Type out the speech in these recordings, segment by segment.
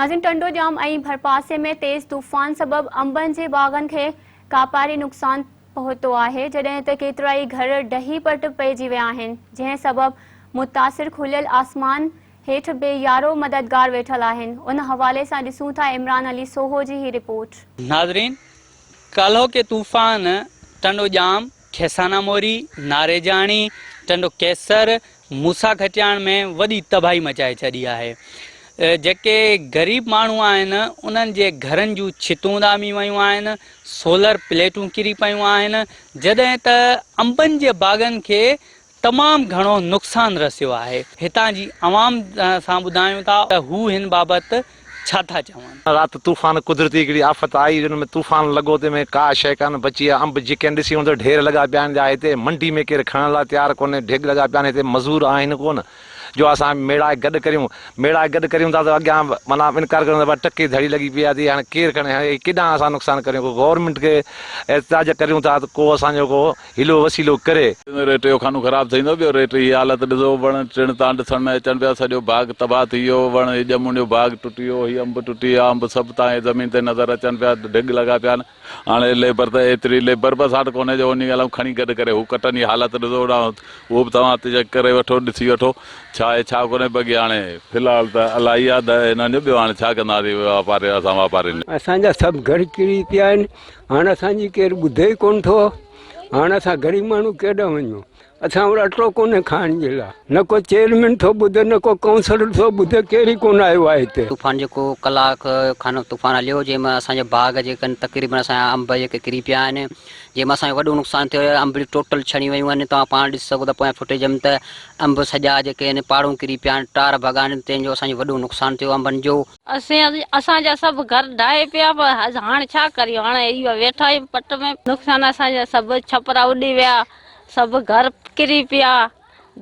ناظرين ٽنڊوڄام ۽ ڀرپاسي ۾ تيز طوفان سبب انبن جي باغن کي ڪاپاري نقصان پهتو آهي جڏهن ته ڪيترائي گهر ڊهي پٽ پئجي ويا آهن جنهن سبب متاثر کليل آسمان هيٺ بي يارو مددگار ويٺل آهن ان حوالي سان ڏسون ٿا عمران علي سوهو جي هي رپورٽ. ناظرين ڪالهوڪي طوفان ٽنڊوڄام، کيسانا موري، ناريجاڻي، ٽنڊو قيصر، موسيٰ کٽياڻ ۾ وڏي تباهي مچائي ڇڏي آهي. جيڪي غريب ماڻهو آهن انهن جي گهرن جون ڇتون اڏامي ويون آهن، سولر پليٽون ڪري پيون آهن، جڏهن ته انبن جي باغن کي تمام گهڻو نقصان رسيو آهي. هتان جي عوام سان ٻڌايون ٿا ته هو هن بابت ڇا ٿا چون. رات طوفان قدرتي هڪڙي آفت آئي جن ۾ طوفان لڳو تنهن ۾ ڪا شيء ڪانه بچي آ انب جيڪي آهن ڏسي هوندو ڍير لڳا پيا آهن جا هتي منڊي ۾ ڪير کڻڻ لاء تيار ڪونهي ڍيڳ لڳا پيا آهن هتي مزور آهن ڪونه جو اسان ميڙائي گڏ ڪريون ميڙائي گڏ ڪريون ٿا ته اڳيان معنيٰ انڪار ڪريون ٿا ڀا ٽڪي ڌڙي لڳي پئي آ ٿي هاڻي ڪير کڻي هاڻي ڪيڏانهن اسان نقصان ڪريون ڪو گورنمينٽ کي احتجاج ڪريون ٿا ته ڪو اسان جو ڪو حيلو وسيلو ڪري. ريٽ جو خانو خراب ٿيندو ٻيو ريٽ هي حالت ڏسو وڻ ٽڻ تان ڏسڻ ۾ اچن پيا سڄو باغ تباهه ٿي ويو وڻ هي ڄمون جو باغ ٽٽي ويو هي انب ٽٽي ويا انب سڀ تان هي زمين تي نظر اچن پيا ڍڳ لڳا پيا آهن هاڻي ليبر ته ايتري ليبر به اسان وٽ ڪونهي جو انهي ڳالهه کڻي گڏ ڪري هو ڪٽن هي حالت ڏسو هوڏانهن اهو به توهان چيڪ ڪري وٺو ڏسي وٺو ڇا آهي ڇا ڪونهي بگي هاڻي في الحال ته الائي آ ته هنن جو ٻيو هاڻي ڇا ڪنداسين واپاري اسان واپارين جو. اسان جا سڀ گهر ڪري پيا آهن هاڻ اسان جي ڪير ٻڌي ئي ڪونه ٿو. هاڻ اسان غريب ماڻهو ڪيڏانهن وڃون؟ اسان وٽ اٽو ڪونهي کائڻ جي لاء. نه ڪو چيئرمين ٿو ٻڌي، نه ڪو ڪائونسلر ٿو ٻڌي، ڪير ئي ڪونه آيو آهي هتي. طوفان جيڪو ڪلاڪ کن طوفان هليو جنهن ۾ اسان جا باغ جيڪي آهن تقريبن اسان جا انب جيڪي ڪري پيا آهن جنهن ۾ اسان جو وڏو نقصان ٿيو آهي انبڙيون ٽوٽل ڇڻي ويون آهن توهان پاڻ ڏسي سگهو ٿا پويان فوٽيج ۾ ته انب سڄا جيڪي آهن پاڙون ڪري پيا آهن ٽار ڀڳا آهن تنهن جو اسان جو وڏو نقصان ٿيو انبن جو. اسين اسان جا سڀ گهر ڊاهي پيا پر هاڻ ڇا ڪريون هاڻ اهو ويٺا آهيون پٽ ۾. نقصان اسان جا سڀ ڇپرا اڏي ويا سڀ گهر ڪري پيا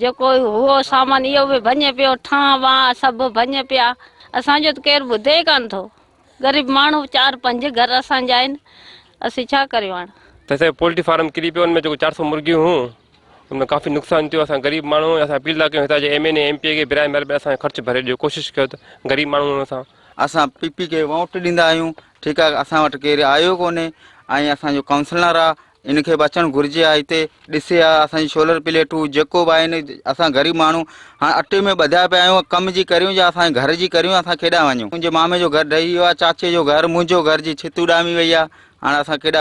جيڪو هئو سامان اهو به ڀڃي پيو ٺانء وانء سڀ ڀڃي پيا اسان جو ته ڪير ٻڌي ئي ڪانه ٿو غريب ماڻهو چار پنج گهر اسان جا آهن اسين ڇا ڪريون هاڻ. ته اسان جو پولٽري فارم ڪري پيو ان ۾ جيڪو 400 مرغيون هيون ان ۾ ڪافي نقصان ٿيو اسان غريب ماڻهو آهيون اسان اپيل ٿا ڪيون هتان جي M N A M P A کي براء مهرباني اسان جو خرچ ڀري ڏيو ڪوشش ڪيو ته غريب ماڻهو آهيون اسان. اسان پي پي کي ووٽ ڏيندا آهيون ٺيڪ آهي اسان وٽ ڪير آيو ڪونهي ۽ اسان جو ڪائونسلر آ ان کي به اچڻ گهرجي ها هتي ڏسي ها اسان جي سولر پليٽون جيڪو به آهن اسان غريب ماڻهو هاڻ اٽي ۾ ٻڌيا پيا آهيون ڪم جي ڪريون يا اسان گهر جي ڪريون اسان ڪيڏانهن وڃون منهنجي مامي جو گهر ڊهي ويو آهي چاچي جو گهر منهنجو گهر جي ڇت اڏامي وئي آهي هاڻ اسان ڪيڏانهن.